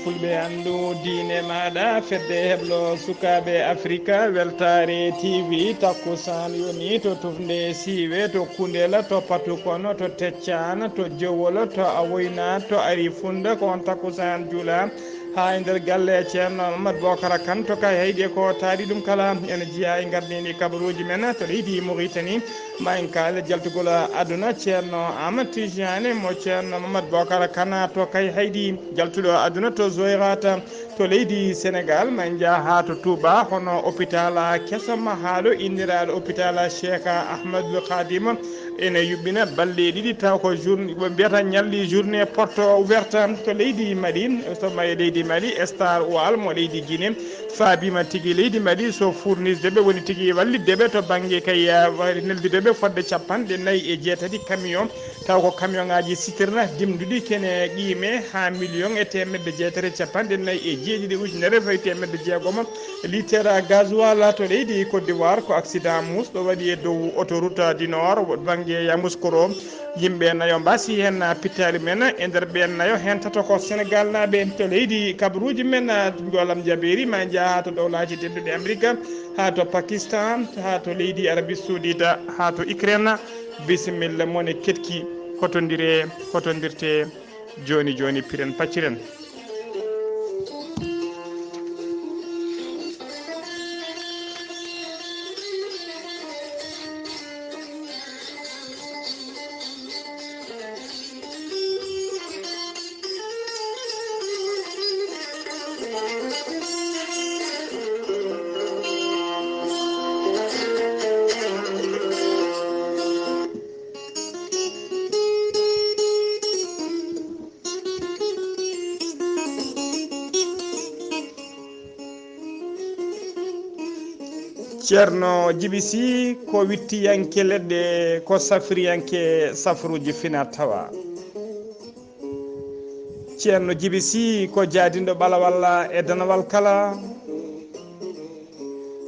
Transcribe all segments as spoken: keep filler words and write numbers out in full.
Fulɓe anndu diine maaɗa, fedde heblo sukaaɓe Afrika, weltaare T V, takkusaan yoni to tufnde Siiwe, to Kundela, to Patukono, to Teccaan, to Jowol, to Awoyna, to Ari Funda, ko on takkusaan juula haa e nder galle Ceerno Mamadou Bokara Kane to Kay Hayɗi e ko taari ɗum kala. Ene jeyaa e ngardiindi kabaruuji men to leydi Mauritanie. Ma en kaale jaltugol aduna Ceerno Amadou Tijani mo Ceerno Mamadou Bokara Kane to Kay Hayɗi, jaltuɗo aduna to Zoyrata to leydi Sénégal. Ma en njaa haa to Touba, hono hôpital keso mahaaɗo inndiraaɗo hôpital Cheikh Ahmadoul Khadim, ene yuɓɓina balɗe ɗiɗi, taw ko jour-, ɓe mbiyata ñalli journée porte ouverte to leydi Mali, to ma e leydi Mali, Star Oil mo leydi Guinée, faabiima tigi leydi Mali, so fournisde ɓe woni tigi wallitde ɓe to bannge kay, ah, neldude ɓe fodde capanɗe nayi e jeetati camion, taw ko camion ŋaaji citerne dimduɗi kene qiime haa million e teemedde jeetati e capanɗe nayi e jeeɗiɗi ujunere fayi teemedde jeegom litere gasoil to leydi Côte d'Ivoire. Ko accident muusɗo waɗi e dow autoroute du Nord, bannge Yamoussoukro. Yimɓe nayo mbaasi heen pittaali men. E nder ɓeen nayo, heen tato ko Senegal naaɓe. To leydi kabaruuji men, Njoolam Jabeeri, ma en njaa haa to Dowlaaji Denduɗi Amerika, haa to Pakistan, haa to leydi Arabie Saoudite, haa to Ukraine. Bisimilla, mone ketki, hotondire, hotondirte, jooni jooni, piren pacciren. Ceerno Jibi Sih ko wittiyanke leɗɗe, ko safriyanke safruuji fina tawa. Ceerno Jibi Sih ko jaadinɗo ɓalawal e danawal kala.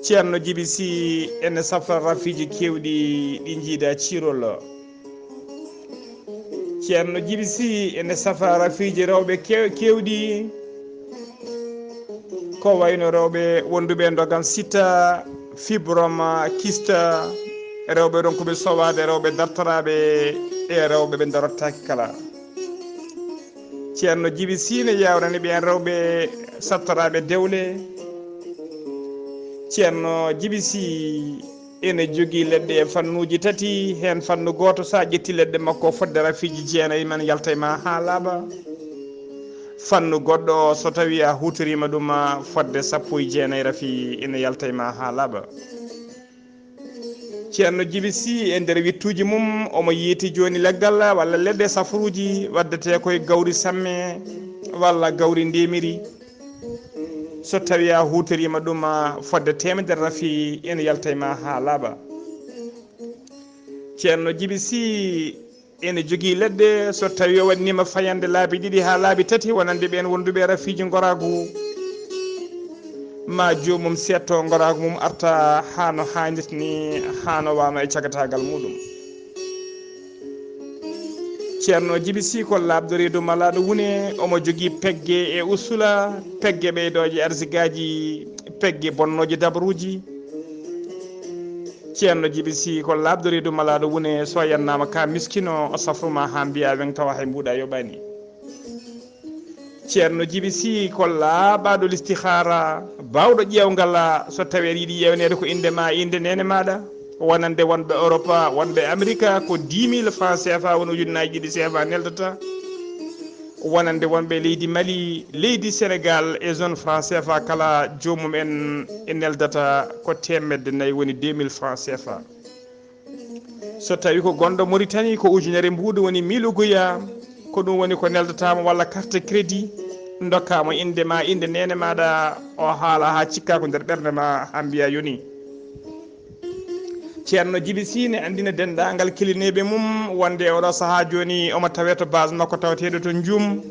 Ceerno Jibi Sih ene safra rafiiji keewɗi ɗi njiida ciirol. Ceerno Jibi Sih ene safra rafiiji rewɓe kew-, keewɗi. Ko wayno rewɓe wonduɓe e ndogan sita, fibrome, kyste, rewɓe ronkuɓe sowaade, rewɓe dartoraaɓe e rewɓe ɓe darottaake kala. Ceerno Jibi Sih ne yawrani ɓeen rewɓe sattoraaɓe dewle. Ceerno Jibi Sih ene jogii leɗɗe e fannuuji tati, heen fannu gooto, so a ƴetti leɗɗe makko fodde rafiiji jeenayi, man yalta e ma haa laaɓa. Fannu goɗɗo, so tawii a huutoriima ɗum, fodde sappo e jeenayi rafi ene yalta e ma haa laaɓa. Ceerno Jibi Sih e nder wittuuji mum, omo yeeti jooni leggal walla leɗɗe safruuji waddetee koye gawri samme walla gawri ndemiri. So tawii a huutoriima ɗum fodde teemedere rafi, ene yalta e ma haa laaɓa. Ceerno Jibi Sih ene jogii leɗɗe, so tawii o waɗniima fayannde laabi ɗiɗi haa laabi tati, wonande ɓeen wonduɓe e rafiiji ngoraagu, ma joomum seetto ngoraagu mum arta haa no haanirta ni, haa no wano e cagataagal muuɗum. Ceerno Jibi Sih ko laaɓɗo reedu malaaɗo wune, omo jogii pegge e usula, pegge ɓeydooje arsigaaji, pegge bonnooje dabaruuji. Ceerno Jibi Sih ko laaɓɗo reedu malaaɗo wune, so a yannaama ka miskino, o safru ma haa mbiya weŋ tawa hay mbuuɗa yoɓaani. Ceerno Jibi Sih ko laaɓaaɗo listihaara, baawɗo ƴeewngal, so tawii aɗa yiɗi ƴeewneede ko innde ma, innde neene maaɗa, wonande wonɓe Europe, wonɓe Amerika, ko dix mille francs C F A, woni ujunnaaji ɗiɗi C F A neldata. Wonande wonɓe leydi Mali, leydi Senegal e zone franc C F A kala, joomum en e neldata ko teemedde nayi, woni deux mille francs C F A. So tawii ko gonɗo Mauritanie, ko ujunere mbuuɗu, woni mille ouguiya, ko ɗum woni ko neldataamo, walla carte crédit, ndokkaamo innde ma, innde neene maaɗa, o haala haa cikka ko nder ɓernde ma, haa mbiya yoni. Ceerno Jibi Sih ne anndina denndaangal kilineeɓe mum wonde e oɗo sahaa jooni omo tawee to base makko tawateeɗo to Njum.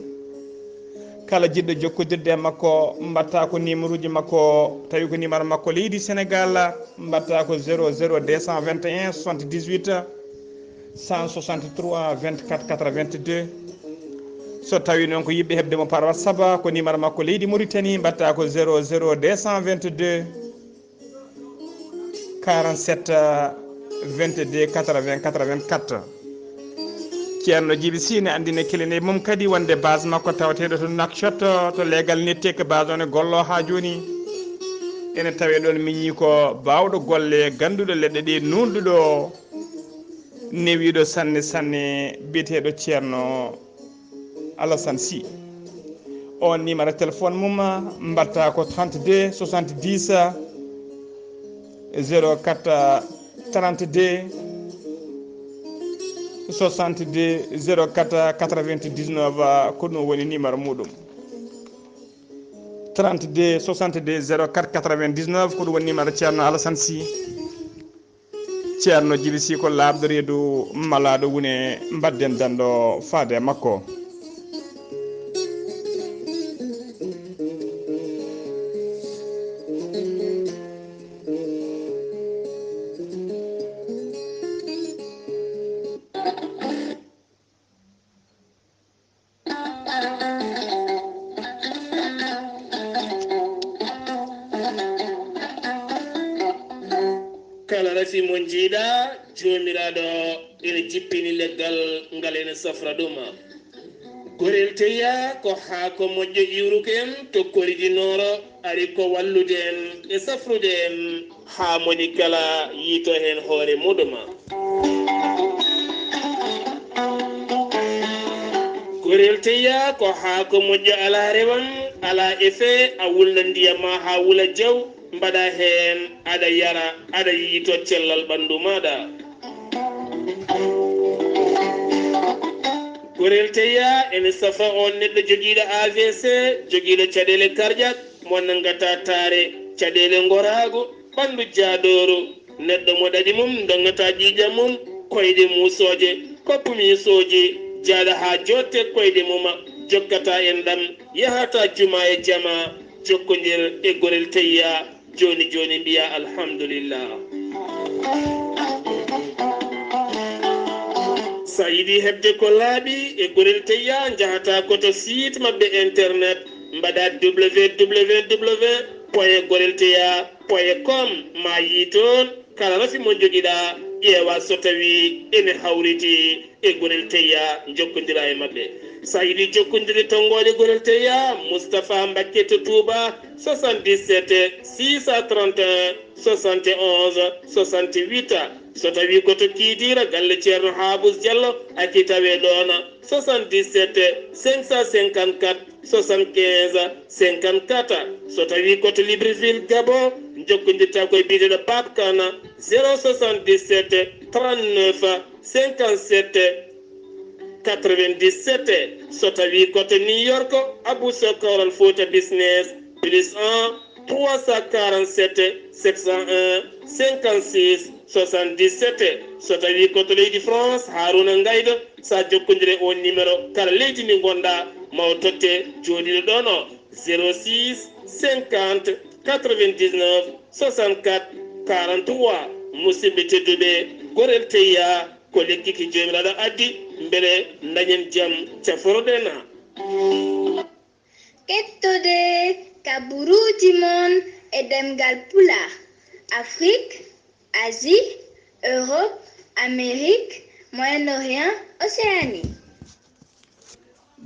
Kala jiɗɗo jokkodirde e makko, mbaɗta ko numéro uji makko, tawi ko numéro makko leydi Senegal, mbaɗta ko zéro zéro deux cent vingt et un soixante-dix-huit cent soixante-trois vingt-quatre quatre-vingt-deux. So tawi noon ko yiɗɓe heɓde mo par WhatsApp, ko numéro makko leydi Mauritanie, mbaɗta ko zéro zéro deux cent vingt-deux quarante-sept vingt-deux quatre-vingts quatre-vingt-quatre. Ceerno Jibi Sy ne anndina kelene mum kadi wonde base makko tawateeɗo to Nouakchott, to leegal Netteke, base o ne gollo haa jooni. Ene tawee ɗoon miñi ko baawɗo golle, gannduɗo leɗɗe ɗe, nuunɗuɗo, newiiɗo sanne sanne, biyeteeɗo Ceerno Alassane Sy. On numéro téléphone mum mbaɗta ko trente-deux soixante-dix zéro quatre trente-deux soixante-deux zéro quatre quatre-vingt-dix-neuf, ko ɗum woni numéro muɗum. Trente-deux soixante-deux zéro quatre quatre-vingt-dix-neuf, ko ɗum woni numéro Ceerno Alassane Sy. Ceerno Jibi Sy ko laaɓɗo reedu malaaɗo wune, mbaɗden danɗo faade e makko. Kala rafi mo njiiɗa, Joomiraaɗo ene jippini leggal ngal, ene safra ɗum. Gorel teya ko haako moƴƴo iwruko en to Kori du Nord, ari ko wallude en e safrude en haa moni kala yiito heen hoore muɗum. Gorel teya ko haako moƴƴo alaa rewan, alaa effet, a wulna ndiyam ma haa wula jaw, mbaɗa heen, aɗa yara, aɗa yiito cellal ɓanndu maaɗa. Gorel teya ene safa on neɗɗo jogiiɗo A V C, jogiiɗo caɗeele cardiaque, mo nanngata taare, caɗeele ngoraagu, ɓanndu jaadooru, neɗɗo mo ɗaɗi mum ndonngata ƴiiƴam mum, koyɗe muusooje, koppu miisooji, jaaɗa haa jootte koyɗe mum, jokkata enɗam, yahata juma e jama, jokkondir e Gorel Teya, jooni jooni mbiya alhamdulillah. Sa yiɗi heɓde ko laaɓi e Gorel Teya, njahata ko to site maɓɓe internet, mbaɗa W W W point gorel teya point com, ma yii toon kala rafi mo njogiɗa, ƴeewa so tawi ene hawriti e Gorel Teya, jokkondira e maɓɓe. Sa yiɗi jokkondirde tonngoode Gorel Teya, Moustapha Mbacké to Touba, soixante-dix-sept six cent trente et un soixante et onze soixante-huit. So tawi ko to Kidira, galle Ceerno Habous Diallo, aki tawe ɗoon, soixante-dix-sept cinq cent cinquante-quatre soixante-quinze cinquante-quatre. So tawi ko to Libreville, Gabon, jokkondirta ko e biyeteeɗo Pape Kane, zéro soixante-dix-sept trente-neuf cinquante-sept quatre-vingt-dix-sept. So tawi ko to New York, Abou Sokor Al Fouta Business, plus un trois cent quarante-sept sept cent un cinquante-six soixante-dix-sept. So tawi ko to leydi France, Harouna Ngaydo, sa jokkondire on numéro, kala leydi ndi ngonɗa, ma o totte jooɗiiɗo ɗoon o, zéro six cinquante quatre-vingt-dix-neuf soixante-quatre quarante-trois. Musidɓe tedduɓe, Gorel Teya ko lekki ki Joomiraaɗo addi, mbele dañen jam, caforoɗen. Kettode kaburuuji mon e ɗemngal Pulaar, Afrik, Asie, Europe, Amérique, Moyen-Orient, Océanie.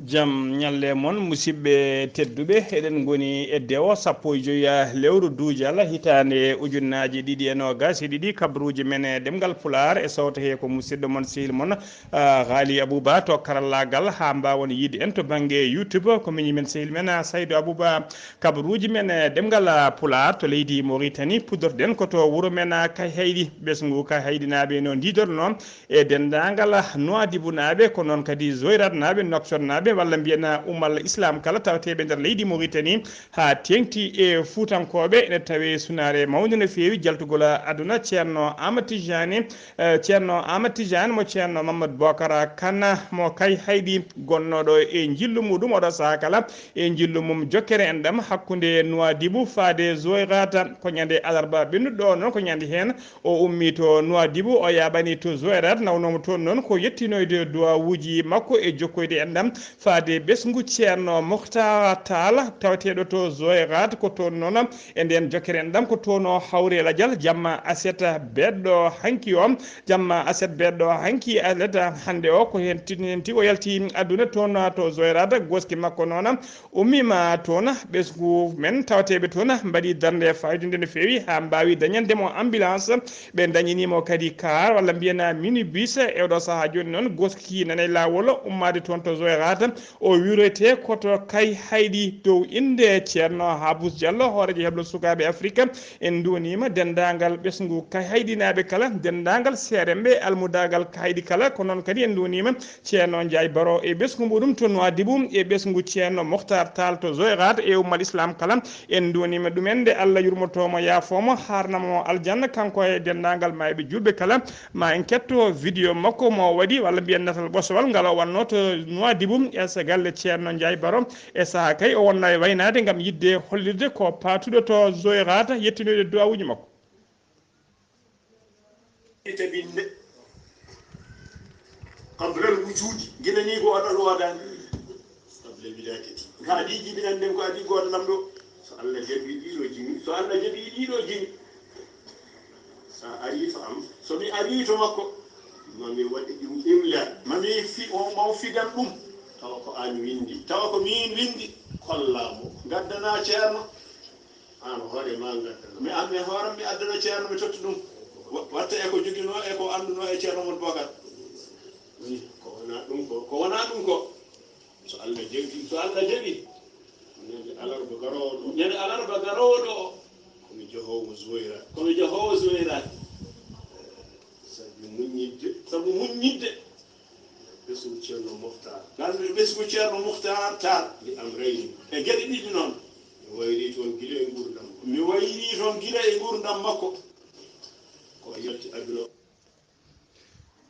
Jam ñalle mon, musidɓe tedduɓe. Eɗen ngoni e dewo sappo e joyi lewru duujal, hitaande ujunnaaji ɗiɗi e noogas e ɗiɗi. Kabaruuji men e ɗemngal Pulaar e sawto he ko musidɗo mon, sehil mon, ah, Ghali Abouba to karallaagal, haa mbaawon yiide en to bannge YouTube. Ko miñi men, sehil men, ah, Saydou Abouba. Kabaruuji men e ɗemngal, ah, Pulaar to leydi Mauritanie, puɗɗorɗen ko to wuro men, ah, Kayhayɗi, ɓesngu Kayhayɗinaaɓe no ndiidornoo e denndaangal Nouadhibou naaɓe, ko noon kadi Zoyrat naaɓe, Nouakchott naaɓe, walla mbiyen Ummal Islam kala tawateeɓe nder leydi Mauritanie, haa teeŋti e Fuutankooɓe, ene tawee sunaare mawnde no feewi jaltugol aduna. Ceerno Amadou Tidiane, eh, Ceerno Amadou Tidiane mo Ceerno Mamadou Bokar Kane mo Kayhayɗi, gonnooɗo e njillu muɗum oɗo sahaa kala e njillu mum jokkere enɗam hakkunde Nouadhibou faade Zoyrat, ko ñande alarba ɓennuɗo ɗo, noon ko ñande heen o ummii to Nouadhibou, o yaaɓani to Zouérate, nawnooma toon noon ko yettinoyde duwawuuji makko e jokkoyde enɗam faade ɓesngu Ceerno Moktar Taal, tawateeɗo to Zoyrat. Ko toon noon e ndeen jokkere enɗam, ko toon o hawri e lajal jamma aset beeɗɗo hanki o. Jamma aset beeɗɗo hanki alet hannde o, ko heen tin-, heen tigi o yalti aduna toon to Zoyrat. Goski makko noon ummiima toon. Ɓesngu men tawateeɓe toon mbaɗi darnde faayidinnde no feewi haa mbaawi dañande mo ambulance. Ɓe ndañinii mo kadi kaar walla mbiyen minibus. E oɗo sahaa jooni noon, goski nana e laawol ummaade toon to Zoyrat. O wiroytee ko to Kay Hayɗi dow innde Ceerno Habus Diallo, hooreejo heblo sukaaɓe Afrika. En nduwaniima denndaangal ɓesngu Kay Hayɗinaaɓe kala, denndaangal seeremɓe almudaagal Kay Hayɗi kala. Ko noon kadi en nduwaniima Ceerno Njaay Baro e ɓesngu muɗum to Nuwaadibu, e ɓesngu Ceerno Moktar Taal to Zoyrat, e ummal Islam kala. En nduwaniima ɗumen nde Allah yurmotoo mo, yaafoo mo, haarna mo aljanna, kanko e denndaangal maayɓe juulɓe kala. Ma en ketto vidéo makko mo o waɗi, walla mbiyen natal ɓosowal ngal o waɗno to Nuwaadibu, e sa galle Ceerno Njaay Baro. E sahaa kay o wonno e waynaade ngam yiɗde hollirde ko paatuɗo to Zoyrat, yettinoyde duwawuuji makko. Tabinde. Qabla al wujudi. Gila ni ko adal wadaani. Qabla al wiladati. Ka adi jibinanden ko adi gooto lamɗo. So Allah jaɓi ɗiɗo jimi. So Allah jaɓi ɗiɗo jimi. Sa ari fa am. So mi ari to makko. Mami waɗi ɗum imla. Mami fi o maw fidan ɗum. Tawa ko an windi. Tawa ko min windi. Kollamo. Gaddana ceerno. An hoore ma ngaddana. Mi an mi hoore mi addana ceerno mi totta ɗum. Wa-, watta e ko joginoo e ko annduno e ceerno mon Bokar. Wi, ko wona ɗum ko, ko wona ɗum ko. So Allah jaɓi, so Allah jaɓi. Ñande alarba garoowo ɗo. Ñande alarba garoowo ɗo. Ko mi jahoowo Zuwayra. Ko mi jahoowo Zuwayra. Sabu muññidde. Sabu muññidde. Ɓesngu Ceerno Moftaar. Ngal ɓesngu Ceerno Moftaar Taal. Li amrayni. E geɗe ɗiɗi noon. Mi wayri toon gila e nguurndam. Mi wayri toon gila e nguurndam makko. Ko yalti aduna.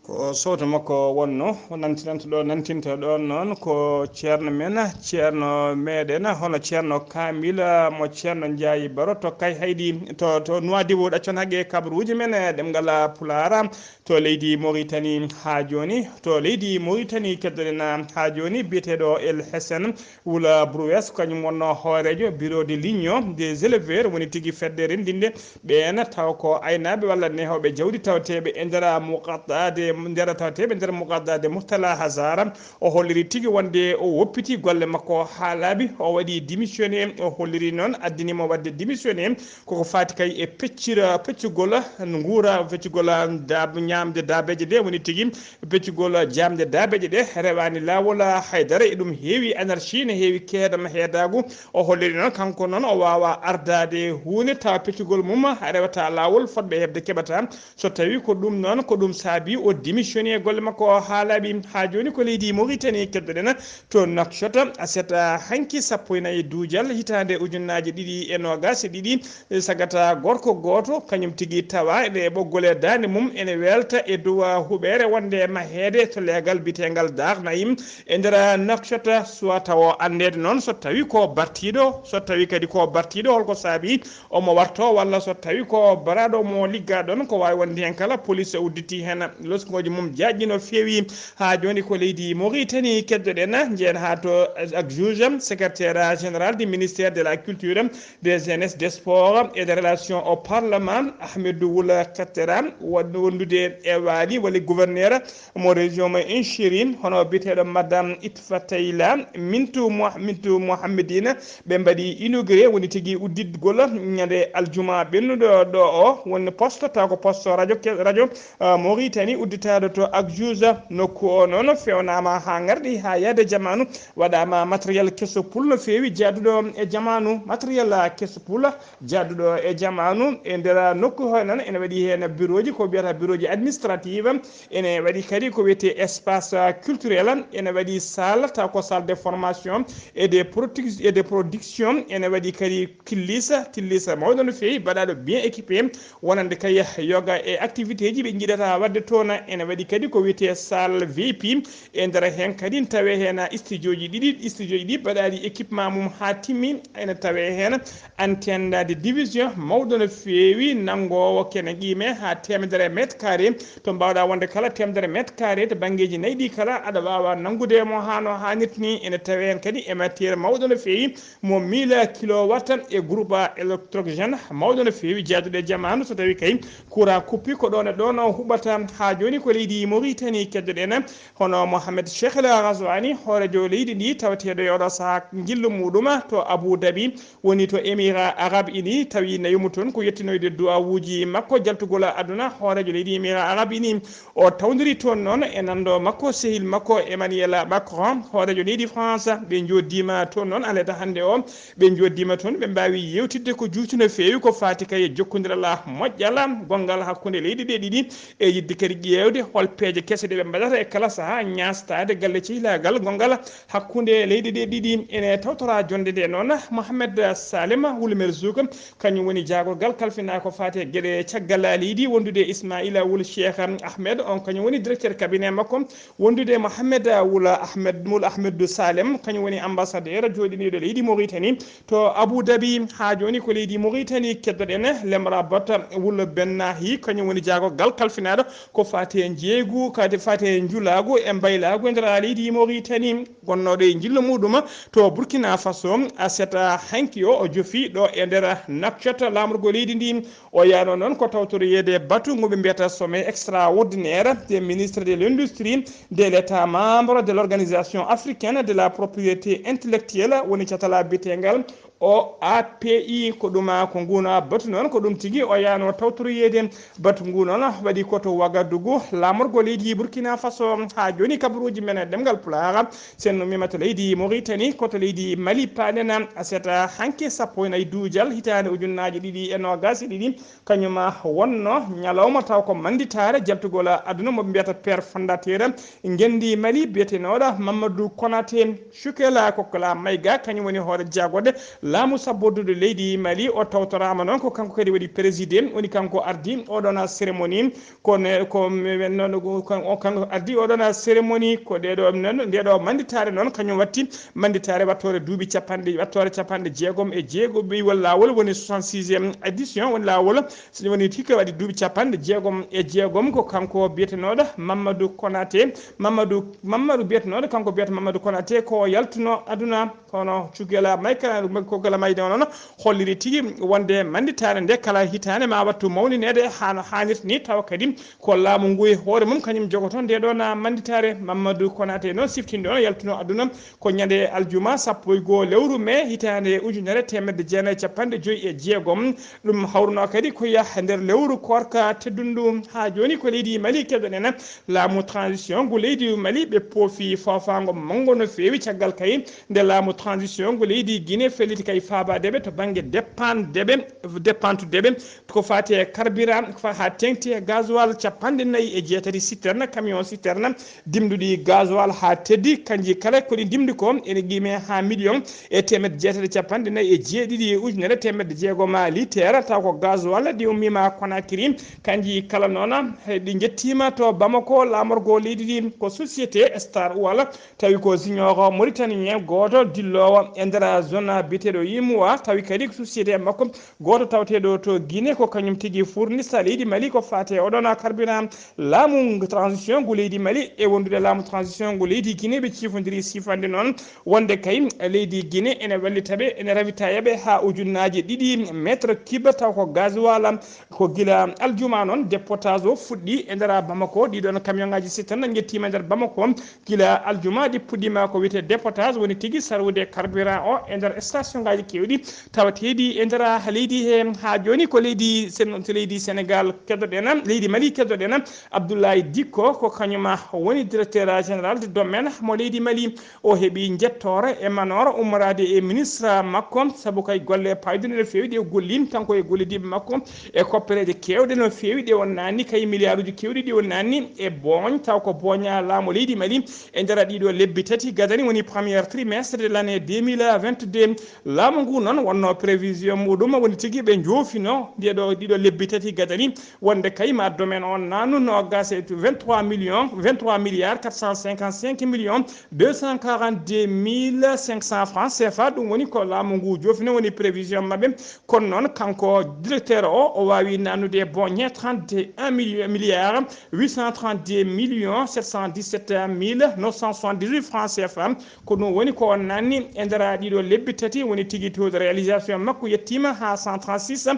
Ko sowto makko wonno, o nantinanto ɗo, nantinto ɗon noon ko ceerno men, ceerno meɗen, hono ceerno Kamila mo ceerno Njaayi Baro to Kay Haydi, to, to Nuwaadibu, ɗaccon haqqe kabaruuji men, e ɗemngal Pulaar. To leydi Moritani haa jooni, to leydi Moritani keddoɗen haa jooni, biyeteeɗo El Hassane Wula Brouwes, kañum wonno hooreejo Bureau de l'Union des éleveurs, woni tigi fedde renndinde ɓeen, taw ko aynaaɓe walla nehooɓe jawdi tawateeɓe e nder muqaddaade, nder tawateeɓe nder muqaddaade Murtala Hazara. O holliri tigi wonde o woppiti golle makko haa laaɓi, o waɗi démissionné, o holliri noon addani mo waɗde démissionné. Koko faati kay e peccira, peccugol nguura, peccugol daab-, ñaamde daabeeje ɗe, woni tigi peccugol jaamde daabeeje ɗe, rewaani laawol haydara, e ɗum heewi anarchie, ne heewi keedam heedaagu. O holliri noon, kanko noon, o waawaa ardaade huunde tawa peccugol mum rewata laawol, fotɓe heɓde keɓata. So tawii ko ɗum noon, ko ɗum saabii o démissionné golle makko haa laaɓi. Haa jooni ko leydi Mauritanie keddoɗen. To Nouakchott, aset hanki sappo e nayi duujal hitaande ujunnaaji ɗiɗi e noogas e ɗiɗi, sagata gorko gooto, kañum tigi tawa e ɓoggol e daande mum ene welta e dow huɓeere wonde maheede to leegal biyeteengal Dar Naim e nder Nouakchott. Suwa tawo anndeede noon so tawi ko bartiiɗo, so tawi kadi ko bartiiɗo, holko saabi omo warto, walla so tawi ko baraaɗo mo ligga ɗon, ko waawi wonde heen kala, police udditi heen loskooji mum jaajɗi no feewi. Haa jooni ko leydi Mauritanie keddoɗen, njehen haa to ak juge, secrétaire général du ministère de la culture, des jeunes, des sports et des relations au parlement, Ahmedou Wula Kattera, won-, wondude e waali walla gouverneur mo région mo Inchiri, hono biyeteeɗo Madame Itfatayla Mintu Mo-, Mintu Mohammedine, ɓe mbaɗi inauguré, woni tigi udditgol ñande aljuma ɓennuɗo ɗo o, woni poste, taw ko poste radio ke-, radio, ah, Mauritanie udditaaɗo to Akjouza. Nokku o noon fewnaama haa ngarɗi, haa yahde jamaanu, waɗaama matériel keso pul no feewi, jaaduɗo e jamaanu, matériel keso pul jaaduɗo e jamaanu. E nder nokku o noon ene waɗi heen bureauji, ko mbiyata bureauji administrative, ene waɗi kadi ko wiyetee espace culturel, ene waɗi salle, taw ko salle de formation et de produc-, et de production, ene waɗi kadi killisa, tillisa mawɗo no feewi, baɗaaɗo bien équipé, wonande kay yoga e activité ji ɓe njiɗata waɗde toon. Ene waɗi kadi ko wiyetee salle V I P. E nder heen kadi ne tawee heen studio ji ɗiɗi, studio ji ɗi mbaɗaaɗi équipement mum haa timmi. Ene tawee heen antenne de division mawɗo no feewi, nanngoowo kene qiime haa teemedere mètre carré. To mbaawɗaa wonde kala teemedere mètre carré, to banngeeji nayi ɗi kala, aɗa waawa nanngude mo haa no haanirta ni. Ene tawee heen kadi émetteur mawɗo no feewi, mo mille kilowatt, e groupe électrogène mawɗo no feewi, jaaduɗo e jamaanu. So tawii kay courant coupé, ko ɗoon e ɗoon o huɓata. Haa jooni ko leydi Mauritanie keddoɗen, hono Mohamed Cheikh El Ghazouani, hooreejo leydi ndi, tawateeɗo e oɗo sahaa njillu muɗum to Abu Dhabi, woni to Émirats Arabes Unis, tawi ne yummbo toon ko yettinoyde du'aawuuji makko jaltugol aduna hooreejo leydi Émirats Arabes Unis. O tawdiri toon noon e nanndo makko, sehil makko Emmanuel Macron, hooreejo leydi France. Ɓe njooɗdiima toon noon aleda hannde o, ɓe njooɗdiima toon, ɓe mbaawi yeewtidde ko juuti no feewi ko faati kay e jokkondiral moƴƴal gonngal hakkunde leyɗe ɗe ɗiɗi, e yiɗde kadi ƴeewde hol peeje kese ɗe ɓe mbaɗata e kala sahaa, ñaastaade galle cehilaagal gonngal hakkunde leyɗe ɗe ɗiɗi. Ene tawtoraa jonnde nde noon Mohamed Salem Wul Merzouk, kañum woni jaagorgal kalfinaa ko faati e geɗe caggal leydi, wondude e Ismaila Wul Cheikh Ahmed, on kañum woni directeur cabinet makko, wondude e Mohamed Wul Ahmed, Wul Ahmedou Salem, kañum woni ambassadeur jooɗiniiɗo leydi Mauritanie to Abu Dhabi. Haa jooni ko leydi Mauritanie keddoɗen, Lemra Bata Wul Bennahi, kañum woni jaagorgal kalfinaaɗo ko faati e njeeygu, kadi faati e njulaagu e mbaylaagu e nder leydi Mauritanie, gonnooɗo e njillu muɗum to Burkina Faso. Aset hanki o, o jofi ɗo e nder Nouakchott, laamorgo leydi ndi. O yaano noon ko tawtoroyeede batu ngu ɓe mbiyata sommet extraordinaire des ministres de l'industrie de l'État membre de l'Organisation africaine de la propriété intellectuelle, woni catala biyeteengal O A P I. Ko ɗum, ko nguun batu noon, ko ɗum tigi o yaano tawtoroyeede. Batu ngu noon waɗi ko to Wagadugu, laamorgo leydi Burkina Faso. Haa jooni kabaruuji men e ɗemngal Pulaar, so en ummiima to leydi Mauritanie, ko to leydi Mali paaɗen. Aset hanki sappo e nayi duujal hitaande ujunnaaji ɗiɗi e noogaas e ɗiɗi, kañum wonnoo ñalawma taw ko mannditaare jaltugol aduna mo ɓe mbiyata père fondateur ngenndi Mali, biyetenooɗo Mamadou Konaté. Choucaila Kokla Maïga, kañum woni hoore jaagorɗe laamu sabbordude leydi Mali. O tawtoraama noon ko kanko kadi waɗi présidé, woni kanko ardi oɗon cérémonie. Ko ne, ko men noon, ko kan-, o kanko ardi oɗon cérémonie. Ko ɗeɗo noon, ndeɗo mannditaare noon, kañum watti mannditaare wattoore duuɓi capanɗe, wattoore capanɗe jeegom e jeego ɓeywol laawol, woni soixante-sixième édition, woni laawol, so woni tigi waɗi duuɓi capanɗe jeegom e jeegom. Ko kanko biyetenooɗo Mamadou Konaté, Mamadou, Mamadou biyetenooɗo, kanko biyata Mamadou Konaté, ko yaltuno aduna. Kono Choucaila Maïga, Kokla Maïga o noon holliri tigi wonde mannditaare nde kala hitaande ma wattu mawnineede haa no haanirta ni, tawa kadi ko laamu ngu e hoore mum kañum jogoto nde ɗoon mannditaare. Mamadou Konaté noon siftinde on yaltuno aduna ko ñande aljuma sappo e goo lewru mee hitaande ujunere teemedde jeenayi e capanɗe joyi e jeegom. Ɗum hawruno kadi ko yah nder lewru koorka teddundu. Haa jooni ko leydi Mali keɗoɗen, laamu transition ngu leydi Mali ɓe poofi foofaango manngo no feewi caggal kay nde laamu transition ngu leydi Guinée felliti kay faabaade ɓe to bannge dépend deɓe, dépentude ɓe ko faati e carburant, ko fa-, haa teeŋti e gasoil capanɗe nayi e jeetati citerne, camion citerne dimduɗi gasoil haa teddi, kanji kala ko ɗi dimdi ko ene qiime haa million e teemedde jeetati e capanɗe nayi e jeeɗiɗi e ujunere teemedde jeegom litere, taw ko gasoil ɗi ummiima Conakry. Kanji kala noon, he, ɗi njettiima to Bamako, laamorgo leydi ndi ko société Star Oil, tawi ko junior mauritanien gooto dilloowo e nder zone biyeteeɗo Yimoua, tawi kadi ko société makko gooto tawateeɗo to Guinée, ko kañum tigi fournista leydi Mali ko faati e oɗon carburant. Laamu transition ngu leydi Mali e wondude laamu transition ngu leydi Guinée, ɓe ciifondiri siifande noon wonde kay leydi Guinée ene wallita ɓe, ene ravitaaya ɓe haa ujunnaaji ɗiɗi mètre cube, taw ko gasoil. Ko gila aljuma noon dépotage o fuɗɗi e nder Bamako. Ɗiɗon camion ngaji citerne njettiima e nder Bamako gila aljuma. Ɗi puɗɗiima ko wiyetee dépotage, woni tigi sarwude carburant o e nder station ngaji keewɗi tawateeɗi e nder leydi he. Haa jooni ko leydi Sen-, leydi Sénégal keddoɗen, leydi Mali keddoɗen. Abdoulaye Dicko ko kañum woni directeur général de domaine mo leydi Mali. O heɓi njettoore e manoore ummoraade e ministre makko, sabu kay golle paayduɗe no feewi ɗe o golli, kanko e gollidiiɓe makko, e koppereeje keewɗe no feewi ɗe o naanni, kay miliyaaruuji keewɗi ɗi o naanni e booñ, taw ko booña laamu leydi Mali e nder ɗiɗo lebbi tati gadani, woni premier trimestre de l'année deux mille vingt-deux. Laamu ngu noon wonno prévision muɗum woni tigi ɓe joofino ndeɗo ɗiɗo lebbi tati gadani wonde kayma domaine on nanu nogas e vingt-trois millions, vingt-trois milliards quatre cent cinquante-cinq millions deux cent quarante-deux mille cinq cents francs C F A. Ɗum woni ko laamu ngu joofino woni prévision maɓɓe. Kono noon kanko directeur o, o wawi nanude bonñe trente et un milliards huit cent trente-deux millions sept cent dix-sept mille neuf cent soixante-dix-huit francs C F A. Ko ɗum woni ko o nanni e nder ɗiɗo lebbi tati woni tigi taux de réalisation makko yettima ha cent trente-six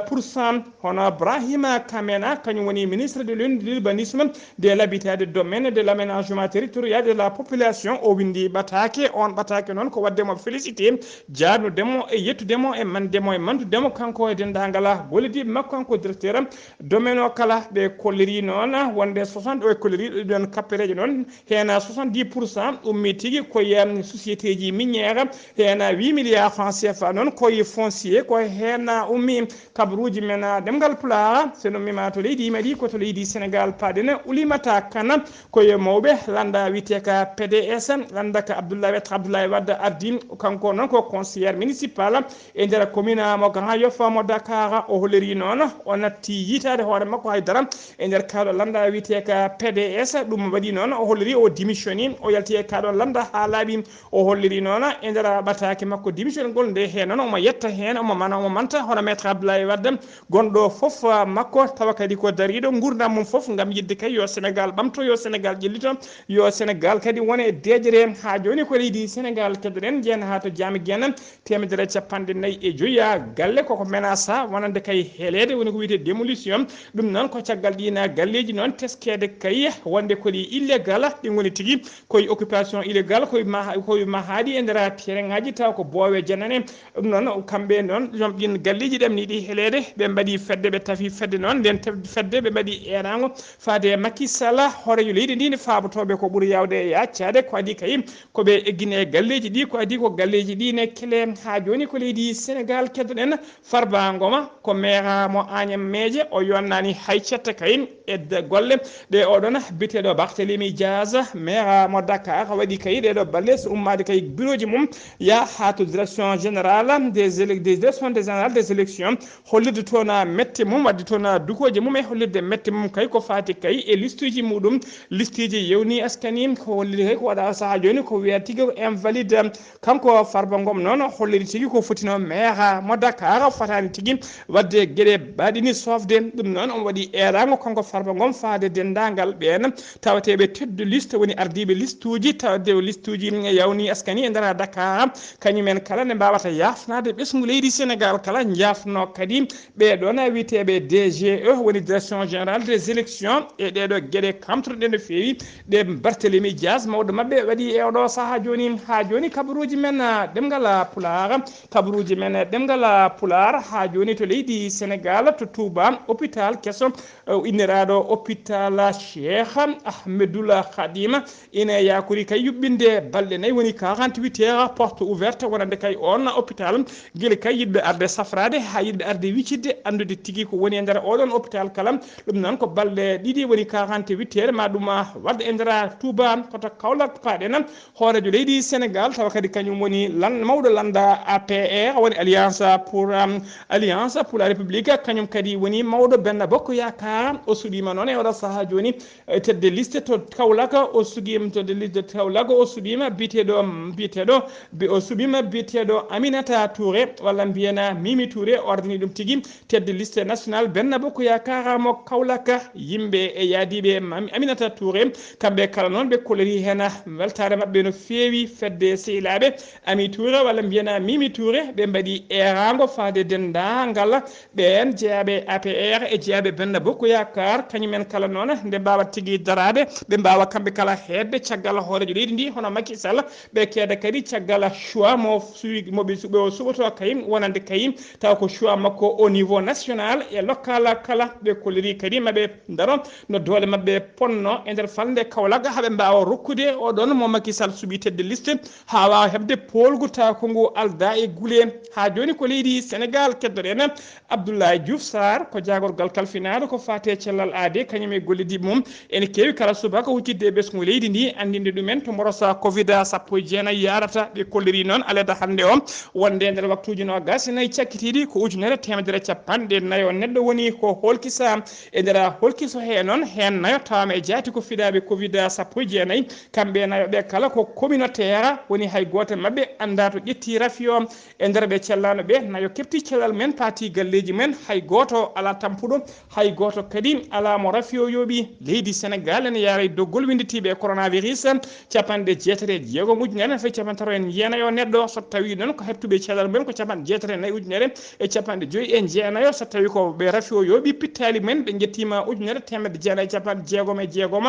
pour cent. Hono Brahima Kamena, kañum woni ministre de l'urbanisme, de l'habitat, de domaine, de l'aménagement territorial, de la population, o windi ɓataake. On ɓataake noon ko waɗde mo félicité, jaarnudemo e yettudemo e mandemo e mantudemo kanko e denndaangal gollodiiɓe makko, kanko directeur domaine o kala. Ɓe kolliri noon wonde soixante, o kolliri ɗon kappereeje noon, heen soixante-dix pour cent ummi tigi ko e société ji minière, heen huit milliards francs C F A noon ko e foncier, ko heen ummi kabaruuji men ɗemngal Pulaar. So en ummima to leydi Mali, ko to leydi Sénégal paaɗen. Oulimata Kane, ko e mawɓe lannda wiyetee ka P D S, lannda ka Abdoulaye, Maître Abdoulaye Wade ardi, kanko noon ko conseillère municipale e nder commune mo Grand Yoff mo Dakar. O holliri noon, o natti yiytaade hoore makko haydara e nder kaaɗo lannda wiyetee ka P D S. Ɗum waɗi noon, o holliri o démissioni, o yalti e kaaɗo lannda haa laaɓi. O holliri noon e nder ɓataake makko démissionnde ngol nde, heen noon omo yetta heen, omo mana, omo manta hono Maître Abdoulaye Wade, gonɗo fof makko, tawa kadi ko dariiɗo nguurndam mum fof ngam yiɗde kay yo Sénégal ɓamto, yo Sénégal ƴellito, yo Sénégal kadi wone e deeƴre. Haa jooni ko leydi Sénégal keddoɗen, njeyen haa to Diamaguène, teemedere e capanɗe nayi e joyi galle koko menasa wonande kay heleede, woni ko wiyetee démolition. Ɗum noon ko caggal ɗiin galleeji noon teskeede kay wonde ko ɗi illégal, ɗi ngoni tigi koye occupation illégale, koye maha-, koye mahaaɗi e nder terrain ngaji, taw ko boowe janane. Ɗum noon, kamɓe noon, joom ɗin galleeji ɗamniiɗi heleede, ɓe mbaɗi fedde, ɓe tafi fedde noon, nden tef-, fedde ɓe mbaɗi eeraango faade e Macky Sall, hooreejo leydi ndi, nde faabotooɓe ko ɓuri yaawde e yaccaade, ko adii kay ko ɓe eggine galleeji ɗi, ko adii ko galleeji ɗi ne kele. Haa jooni ko leydi Sénégal keddoɗen. Farba Ngoma ko maire mo Agnam Meeje, o yonnani hay cette kay e de-, golle ɗe oɗon biyeteeɗo Barthélémy Diaz, maire mo Dakar, waɗi kay ɗeɗo balle so ummaade kay bureauji mum, yaha haa to direction générale des élec-, des directions générales des élections, hollirde toon mette mum, waɗde toon dukooje mum e hollirde mette mum kay ko faati kay e listuuji muɗum. Listuuji yewni askani ko holliri kay ko waɗa sahaa jooni ko wiyata tigi ko invalide. Kanko Farba Ngom noon holliri tigi ko fotino maire mo Dakar, fotaani tigi waɗde geɗe baɗini sofde. Ɗum noon omo waɗi eeraango kanko Farba Ngom faade denndaangal ɓeen tawateeɓe tête de liste, woni ardiiɓe listuuji, tawde listuuji yawni askani e nder Dakar, kañumen kala nde mbaawata yaafnaade ɓesngu leydi Sénégal kala, njaafno kadi ɓee ɗoon wiyteeɓe D G E, woni direction générale des élections, e ɗee ɗoo geɗe kamtotoɗe no feewi ɗe Barthélémy Diaz, mawɗo maɓɓe, waɗi e oɗo sahaa jooni. Haa jooni kabaruuji men, ah, ɗemngal, ah, Pulaar, kabaruuji men, eh, ɗemngal, ah, Pulaar, haa jooni to leydi Sénégal, to Touba, hôpital keso, eh, inniraaɗo hôpital Cheikh Ahmedoul Khadim, ina yakori kay yuɓɓinde balɗe nayi, woni quarante-huit heures porte ouverte, wonande kay on hôpital, gila kay yiɗɓe arde safraade, haa yiɗɓe arde wiccidde, anndude tigi ko woni e nder oɗon hôpital kala. Ɗum noon ko balɗe ɗiɗi, woni quarante-huit heures, ma ɗum, ah, waɗ e nder Touba, koto Kaolack paaɗen. Hooreejo leydi Sénégal, tawa kadi kañum woni lan-, mawɗo lannda A P R, woni Alliance pour, um, Alliance pour la République, kañum kadi woni mawɗo Benno Bokk Yaakaar. O suɓiima noon e oɗo sahaa jooni, eh, tête de liste to Kaolack, o suɓiima tête de liste to Kaolack, o suɓiima biyeteeɗo, biyeteeɗo, bi-, o suɓiima biyeteeɗo Aminata Touré, walla mbiyen Mimi Touré, o ardini ɗum tigi tête de liste nationale Benno Bokk Yaakaar mo Kaolack. Yimɓe e yaadiiɓe Mam-, Aminata Touré, kamɓe kala noon ɓe kolliri heen weltaare maɓɓe no feewi fedde sehilaaɓe Ami Touré, walla mbiyen Mimi Touré, ɓe mbaɗi eeraango faade denndaangal ɓeen jeyaaɓe A P R e jeyaaɓe Benno Bokk Yaakaar, kañumen kala noon nde mbaawa tigi daraade, ɓe mbaawa kamɓe kala heedde caggal hooreejo leydi ndi, hono Macky Sall, ɓe keeda kadi caggal choix mo suwi-, mo ɓe suɓo-, suɓoto kay, wonande kay taw ko choix makko au niveau national e local kala. Ɓe kolliri kadi maɓe ndaro no doole maɓɓe ponno e nder falnde Kaolack, haa ɓe mbaawa rokkude oɗon mo Macky Sall suɓi tête de liste, haa waawa heɓde poolgu taw ko ngu aldaa e gule. Haa jooni ko leydi Sénégal keddoɗen. Abdoulaye Diouf Sarr ko jaagorgal kalfinaaɗo ko faati e cellal aadee, kañum e gollidiiɓe mum ene keewi kala subaka huccitde e ɓesngu leydi ndi, anndinde ɗumen to mborosa covid sappo e jeenayi yaarata. Ɓe kolliri noon aleda hannde o, wonde e nder waktuuji noogas e nayi cakkitiiɗi, ko ujunere teemedere capanɗe nayo neɗɗo woni ko holkisa. E nder holkiso hee noon, heen nayo tawaama e jaati ko fidaaɓe covid sappo e jeenayi. Kamɓe nayo ɓe kala ko communautaire, woni hay gooto maɓɓe anndaa to ƴetti rafi o. E nder ɓe cellaano ɓe, nayo keɓti cellal men, paati galleeji men, hay gooto alaa tampuɗo, hay gooto kadi alaa mo rafi o yooɓi. Leydi Senegaal ene yaara e doggol winnditiiɓe e coronavirus, capanɗe jeetati e jeegom ujunere ene fayi capanɗe tati e jeenayo neɗɗo. So tawii noon ko heɓtuɓe cellal men ko capanɗe jeetati e nayi ujunere e capanɗe joyi e jeenayo, so tawii ko ɓe rafi o yooɓi, pittaali men ɓe njettiima ujunere teemedde jeenayi e capanɗe jeegom e jeegom.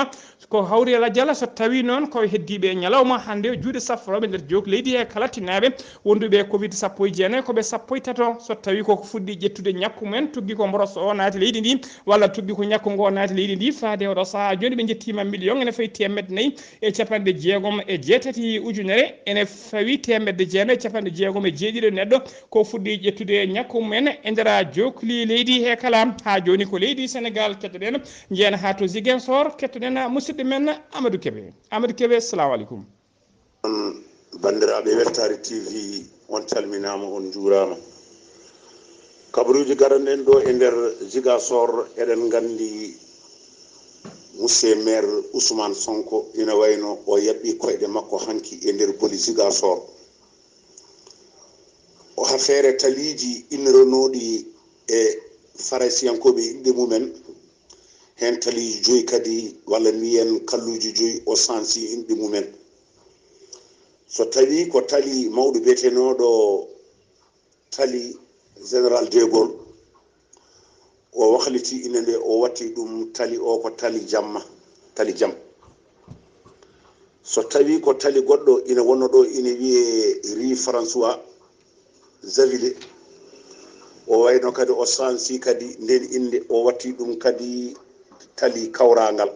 Ko hawri e lajal, so tawii noon ko heddiiɓe e ñalawma hannde o, juuɗe safrooɓe nder jook leydi he kala tinaaɓe wonduɓe e covid sappo e jeenayi, ko ɓe sappo e tato. So tawii ko fuɗɗi ƴettude ñakku men, tuggi ko mboros o naati leydi ndi, walla tuggi ko ñakku ngo naati leydi ndi, faade oɗo sahaa jooni ɓe njettiima miliyoŋ ene fayi teemedde nayi e capanɗe jeegom e jeetati ujunere, ene fawi teemedde jeenayi e capanɗe jeegom e jeeɗiɗo neɗɗo ko fuɗɗi ƴettude ñakku men e nder jookli leydi he kala. Haa jooni ko leydi Senegaal kettoɗen, njeyen haa to Ziguinchor, kettoɗen musidɗo men Amadou Kébé. Amadou Kébé, salamu aleykum. Banndiraaɓe Weltaare T V, on calminaama, on njuuraama. Kabaruuji garanɗen ɗo e nder Ziguinchor, eɗen nganndi Monsieur Maire Ousmane Sonko ina wayno o yaɓɓi koyɗe makko hanki e nder boli Ziguinchor. O ha feere taliiji innoronooɗi e Faraysiyankooɓe inɗe mumen, heen taliiji joyi kadi, walla mbiyen kalluuji joyi, o sansi inɗe mumen. So tawii ko tali mawɗo biyetenooɗo tali Général de Gaulle, o wakliti ine nde o watti ɗum tali o ko tali jamma, tali jam. So tawii ko tali goɗɗo ina wonno ɗo ina wiyee rue François Xavier, o wayno kadi o sansi kadi nden innde, o watti ɗum kadi tali kawraangal.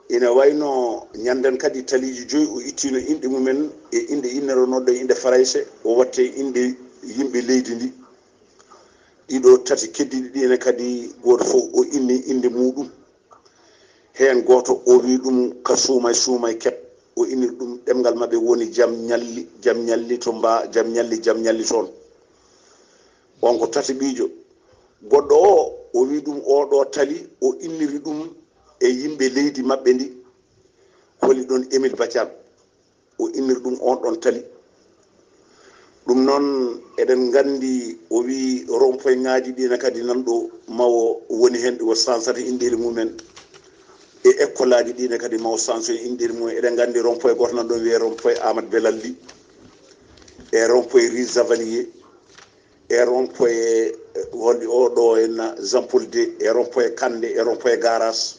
Ina wayno ñannden kadi taliiji joyi o ittiino inɗe mumen e inɗe innoronooɗe e inɗe Farayse, o watti e inɗe yimɓe leydi ndi. Ɗiɗo tati keddiiɗi ɗi ene kadi gooto fof o inni innde muuɗum. Heen gooto o wii ɗum ka suumay suumay keɓ, o inniri ɗum ɗemngal maɓɓe woni jam ñalli, jam ñalli to mba, jam ñalli, jam ñalli toon. On ko tataɓiijo. Goɗɗo o, o wii ɗum oo ɗoo tali, o inniri ɗum e yimɓe leydi maɓɓe ndi, holi ɗoon Émile Badiane, o inniri ɗum oon ɗoon tali. Ɗum noon eɗen nganndi o wii rompoyŋaaji ɗi ne kadi nan ɗo mawo woni heen ɗo sansata inɗeeli mumen, e ekkolaaji ɗi ne kadi mawo sanso e inɗeeli mumen. Eɗen nganndi rompoy gooto nan ɗo wiyee rompoy Amat Belalli, e rompoy Rise Zavalier, e rompoy holɗi o ɗo en Jean Paul deux, e rompoy Kande, e rompoy Garas.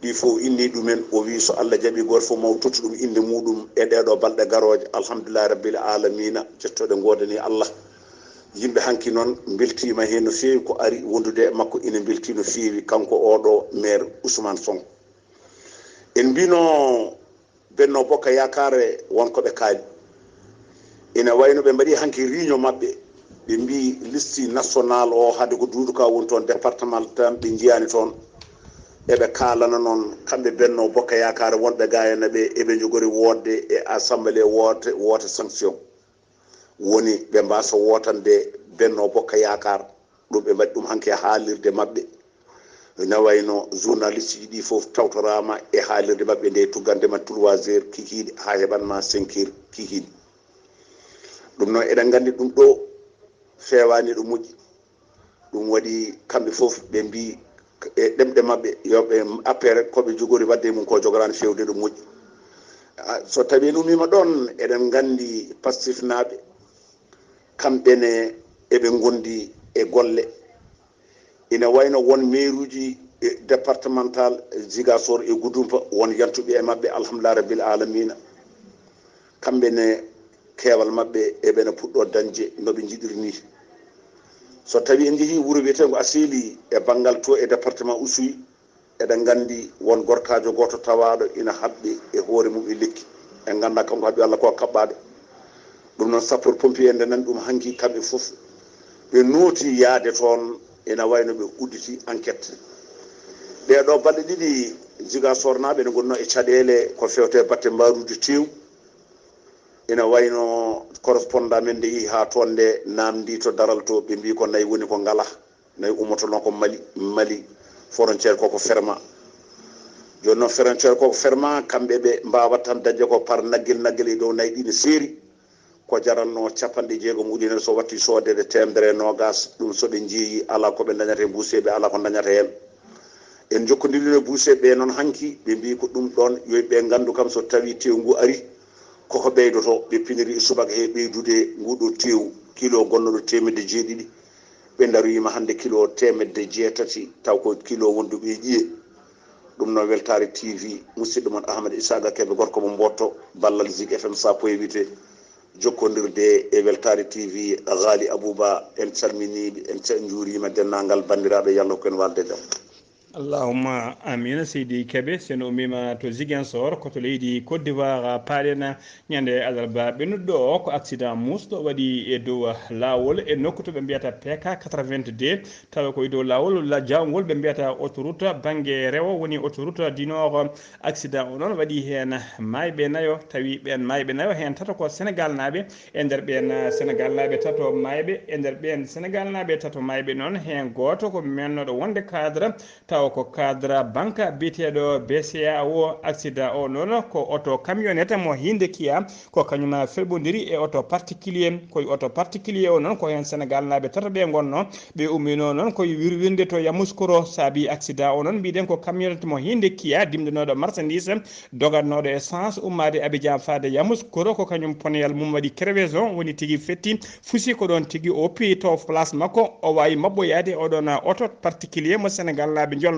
Ɗi fof inni ɗumen, o wii so Allah jaɓi gooto fof mawo totti ɗum innde muuɗum e ɗee ɗoo balɗe garooje. Alhamdulillahi rabbil alamina, jettooɗe ngoodani Allah. Yimɓe hanki noon mbeltiima heen no feewi, ko ari wondude e makko ina mbeltii no feewi, kanko oo ɗoo maire Ousmane Sonko. En mbino Benno Bokk Yaakaar won ko ɓe kaali. Ina wayno ɓe mbaɗi hanki réunion maɓɓe, ɓe mbii liste national o hade ko duuɗu ka woni toon, départemental tan ɓe njiyaani toon. Eɓe kaalana noon kamɓe Benno Bokk Yaakaar wonɓe ga ene ɓe eɓe njogori wootde e assemblée woote, woote sanction. Woni ɓe mbaasa wootande Benno Bokk Yaakaar. Ɗum ɓe mbaɗi ɗum hanki e haalirde maɓɓe. Ina wayno journaliste ji ɗi fof tawtoraama e haalirde maɓɓe nde, tuggande ma trois heures kikiiɗe haa heɓan ma cinq heures kikiiɗe. Ɗum noon eɗen nganndi ɗum ɗo feewaani ɗo moƴƴi. Ɗum waɗi kamɓe fof ɓe mbii e ɗemɗe maɓɓe yo ɓe appere ko ɓe jogori waɗde e mum ko jogoraani feewde ɗo moƴƴi. Ah, so tawii en umiima ɗoon, eɗen nganndi Pastefnaaɓe kamɓe ne eɓe ngondi e golle. Ina wayno won mairuuji e départemental Ziguinchor e Goudomp, won yantuɓe e maɓɓe, alhamdulillah rabbil alamina. Kamɓe ne keewal maɓɓe eɓe ne puɗɗo dañde no ɓe njiɗiri ni. So tawii en njehii wuro wiyeteengo Asséli e banngal to e département Oussouye, eɗen nganndi won gorkaajo gooto tawaaɗo ina haɓɓi e hoore mum e lekki. En nganndaa kanko haɓɓi walla ko kaɓɓaaɗo. Ɗum noon sapeur pompier nde nani ɗum hanki kamɓe fof ɓe nooti yahde toon, ina wayno ɓe udditi enquête. Ɗee ɗoo balɗe ɗiɗi Ziguinchor naaɓe ene ngonnoo e caɗeele ko feewte batte mbaaruuji teew. Ina wayno correspondant men nde yehi haa toon nde naamndi to daral to, ɓe mbii ko nayi woni ko ngala, nayi ummotonoo ko Mali, Mali frontière koko ferma. Jooni noon frontière koko ferma, kamɓe ɓe mbaawa tan dañde ko par naggel naggel e dow nayi ɗi no seeri. Ko jarannoo capanɗe jeegom ujunere, so watti soodeede teemedere e noogaas, ɗum so ɓe njeeyi alaa ko ɓe ndañata heen, buuseeɓe alaa ko ndañata heen. En njokkondirii no buuseeɓe ɓe noon hanki, ɓe mbii ko ɗum ɗoon yo ɓe nganndu kam so tawii teewu ngu ari, koko ɓeydotoo. Ɓe piniri e subaka he ɓeydude nguɗo teewu, kilo gonnooɗo teemedde jeeɗiɗi, ɓe ndaroyiima hannde kilo teemedde jeetati, taw ko kilo wonduɓe e ƴiye. Ɗum noon Weltaare T V, musidɗo mon Ahmed Isaaga Kebe, gorko mo Mbootto, ballal Zik F M sappo e wiite, jokkondirde e Weltaare T V, Ghali Abouba, en calminiiɓe, en ca-, njuuriima denndaangal banndiraaɓe, yalla ko en waalde jam. Allahumma amiin. Seydi Kebe, sen ummiima to Ziguinchor, ko to leydi Côte d'Ivoire, paaɗen ñande alarba ɓennuɗo o, ko accident muusɗo waɗi e dow laawol e nokku to ɓe mbiyata P K quatre-vingt-deux, tawa ko e dow laawol la-, jawngol ɓe mbiyata autoroute bannge rewo, woni autoroute du Nord. Accident o noon waɗi heen maayɓe nayo, tawi ɓeen maayɓe nayo heen tato ko Senegal naaɓe. E nder ɓeen, eh, Senegal naaɓe tato maayɓe, e nder ɓeen Senegal naaɓe tato maayɓe noon, heen gooto ko mennooɗo wonde cadre, tawa ko cadre banque biyeteeɗo B C A O. Accident o noon ko oto camionnette mo hiinde Kia, ko kañum felɓondiri e oto particulier. Koye oto particulier o noon ko heen Senegal naaɓe tato ɓe ngonnoo. Ɓe umminoo noon koye wirwirnde to Yamoussoukro. Saabi accident o noon, mbiɗen ko camionnette mo hiinde Kia dimndanooɗo marchandise, dogatnooɗo essence ummaade Abidjan faade Yamoussoukro, ko kañum poneyal mum waɗi crevaison, woni tigi fetti, fusi ko ɗoon tigi o oppi to place makko. O waawi maɓɓoyaade oɗon oto particulier mo Senegal naaɓe njolnoo.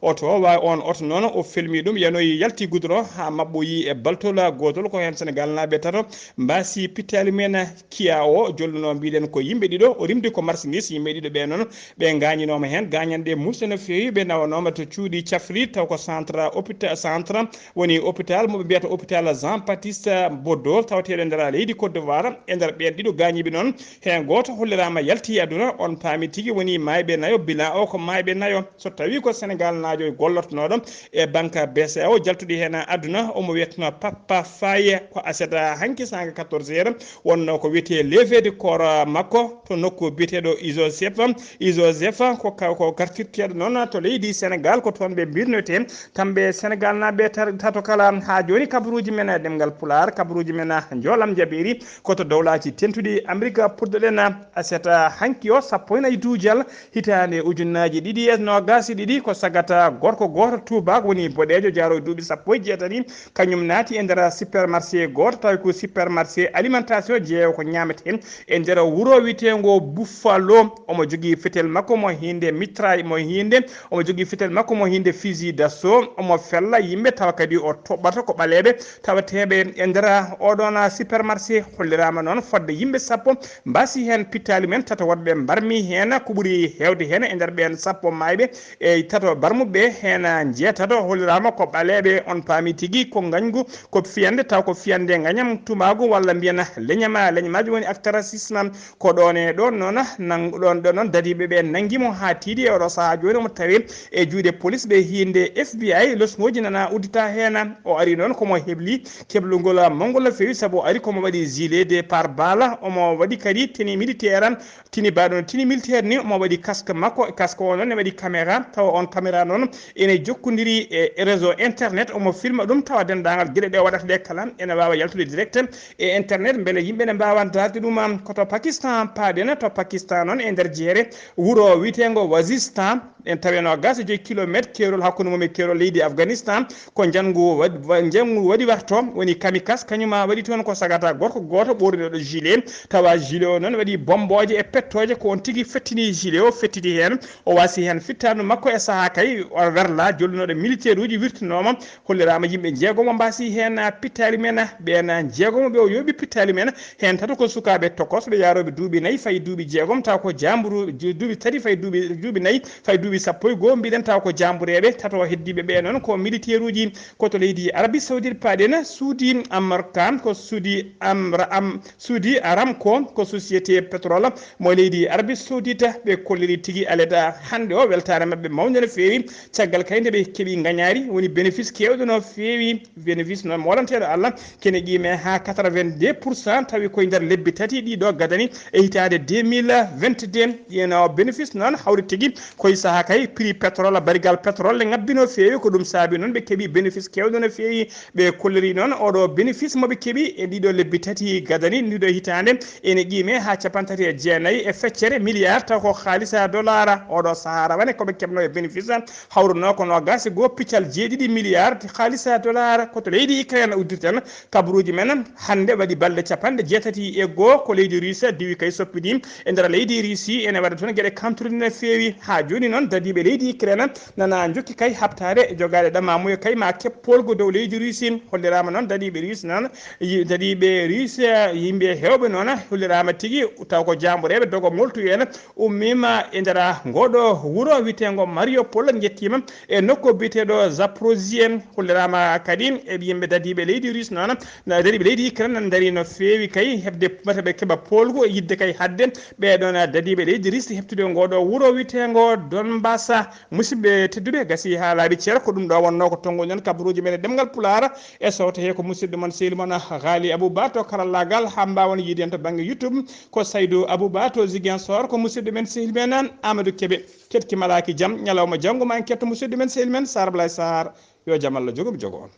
Oto o waawi, oon oto noon o felmi ɗum, yanoyi yalti goudron haa maɓɓoyi e baltol gootol. Ko heen Senegal naaɓe tato mbaasi pittaali men. Kia o jolluno, mbiɗen ko yimɓe ɗiɗo, o rimdi ko marchandise. Yimɓe ɗiɗo ɓe noon, ɓe gaañinooma heen gaañanɗe muusɗe no feewi. Ɓe nawanooma to cuuɗi cafri, taw ko centre hôpital, centre woni hôpital mo ɓe mbiyata hôpital Jean Baptiste Bodo, tawateeɗo e nder leydi Côte d'Ivoire. E nder ɓeen ɗiɗo gaañiiɓe noon, heen gooto holliraama yalti e aduna. On paami tigi woni maayɓe nayo, bilan o ko maayɓe nayo. So tawii ko Senegal naajo gollotonooɗo e banque B C A O jaltuɗi heen aduna, omo wiyetnoo Papa Faye, ko aset hanki saanga quatorze heures, wonnoo ko wiyetee levée de corps makko to nokku biyeteeɗo Izo Sefa. Izo Sefa ko ka-, ko gartirteeɗo noon to leydi Senegal, ko toon ɓe mbirnetee. Kamɓe Senegal naaɓe tar-, tato kala, haa jooni kabaruuji men e ɗemngal Pulaar, kabaruuji men Njoolam Jabeeri, ko to Dowlaaji Dentuɗi Amerik puɗɗoɗen aset hanki o, sappo e nayi duujal, hitaande ujunnaaji ɗiɗi e noogaas e ɗiɗi, ko sagata gorko gooto tuubaako woni boɗeejo, jaaroowo duuɓi sappo e jeetati, kañum naati e nder supermarché gooto, tawi ko supermarché alimentation, jeewo ko ñaametee, e nder wuro wiyeteengo Buffalo. Omo jogii fetel makko mo hiinde mitraille, mo hiinde, omo jogii fetel makko mo hiinde fusil d'assaut, omo fella yimɓe, tawa kadi o toɓɓata ko ɓaleeɓe tawateeɓe e nder oɗon supermarché. Holliraama noon fodde yimɓe sappo mbaasi heen pittaali men tato, woɗɓe mbarmi heen. Ko ɓuri heewde heen e nder ɓeen sappo maayɓe e tato barmuɓe heen, jeetato holliraama ko ɓaleeɓe. On paami tigi ko ngañgu, ko fiyande, taw ko fiyande ngañam tumaagu walla mbiyen leñama, leñamaaji woni acte raciste. Ko ɗoon e ɗoon noon, nang-, ɗoon, ɗoon noon dadiiɓe ɓe nanngi mo haa tiiɗi. E oɗo sahaa jooni omo tawee e juuɗe polis ɓe hiinde F B I. Losŋooji nana uddita heen. O ari noon komo hebli keblugol mawngol no feewi, sabu o ari komo waɗi gilet de pare-balles, omo waɗi kadi tenue militaire, tenue ba ɗum, tenue militaire ni, omo waɗi casque makko, casque o noon ne waɗi caméra, tawa on caméra noon ene jokkondiri e réseau internet, omo filma ɗum, tawa denndaangal geɗe ɗe o waɗata ɗe kala ene waawa yaltude direct e internet, mbele yimɓe ne mbaawa darde ɗum. Ko to Pakistan paaɗen, to Pakistan noon e nder jeere wuro wiyeteengo Waziristan, en tawi no gas e joyi kilometre keerol hakkunde mum e keerol leydi Afghanistan. Ko njanngu waɗi, wa-, njanngu waɗi warto, woni kamikaze, kañum ma waɗi toon ko sagata gorko gooto ɓorniɗo gilet, tawa gilet o noon waɗi bommbooje e pettooje, ko on tigi fettini gilet o, fettiti heen, o waasi heen fittaandu makko. E sahaa kay, o werla jollunoɗo militaire uji wirtinooma, holliraama yimɓe njeegomo mbaasi heen pittaali men, ɓeen njeegomo ɓe o yooɓi pittaali men, heen tato ko sukaaɓe tokosɓe yaarooɓe duuɓi nayi fayi duuɓi jeegom, taw ko jaamburu, ju-, duuɓi tati fayi duuɓi, duuɓi nayi fayi duuɓi sappo e goo, mbiɗen taw ko jaambureeɓe. Tato heddiiɓe ɓe noon ko militaire uji, ko to leydi Arabie Saoudite paaɗen. Suudi Aramco, ko Suudi Amra-, Am-, Suudi Aramco, ko société pétrole mo leydi Arabie Saoudite, ɓe kolliri tigi aleda hannde o weltaare maɓɓe mawnde. No feewi. Caggal kay nde ɓe keɓi ngañaari, woni bénéfice keewɗo no feewi. Bénéfice noon moolanteeɗo Allah kene qiime haa quatre-vingt-deux pour cent, tawi koye nder lebbi tati ɗiɗo gadani e hitaande deux mille vingt-deux. Ƴeeno bénéfice noon hawri tigi koye sahaa kay prix pétrole, barigal pétrole ne ŋabbi no feewi. Ko ɗum saabi noon ɓe keɓi bénéfice keewɗo no feewi. Ɓe kolliri noon oɗo bénéfice mo ɓe keɓi e ɗiɗo lebbi tati gadani, ndiɗo hitaande, ene qiime haa cappanɗe tati e jeenayi e feccere milliard, taw ko haalisa dollar. Oɗo sahaa rawane ko ɓe keɓno e bénéfice hawruno ko noogas e goo piccal jeeɗiɗi milliard haalisa dollar. Ko to leydi Ukraine uddirten kabaruuji men. Hannde waɗi balɗe cappanɗe jeetati e goo ko leydi Russe diwi kay soppidi e nder leydi Russie. Ene waɗa toon geɗe kamtuɗe no feewi. Haa jooni noon dadiiɓe leydi Ukraine nana njokki kay haɓtaade e jogaade ɗamamuya kay ma keɓ poolgu dow leydi Russie. Holliraama noon dadiiɓe Russie noon, yi-, dadiiɓe Russie, yimɓe heewɓe noon holliraama tigi taw ko jaambureeɓe dogo moltu en ummiima e nder ngooɗo wuro wiyeteengo Mariupol, njettiima e nokku biyeteeɗo Zaporozhye. Holliraama kadi e yimɓe dadiiɓe leydi Russie noon, na dadiiɓe leydi Ukraine nana ndarii no feewi kay heɓde mata ɓe keɓa poolgu e yiɗde kay haɗde ɓeeɗoon dadiiɓe leydi Russie heɓtude ngooɗo wuro wiyeteengo Donbas. Musidɓe tedduɓe, gasi haa laaɓi cer, ko ɗum ɗo wonnoo ko tonnguɗen kabaruuji men e ɗemngal Pulaar e sowto he ko musidɗo mon sehil mon Ghali Abou Ba to karallaagal, haa mbaawon yiide en to bannge YouTube ko Saydou Abou Ba to Ziguinchor, ko musidɗo men sehil men Amadou Kébé. Keɗki malaaki jam, ñalawma janngo ma en ketto musidɗo men sehil men Sar Blay Sar. Yo jam Allah jogo mi jogo on.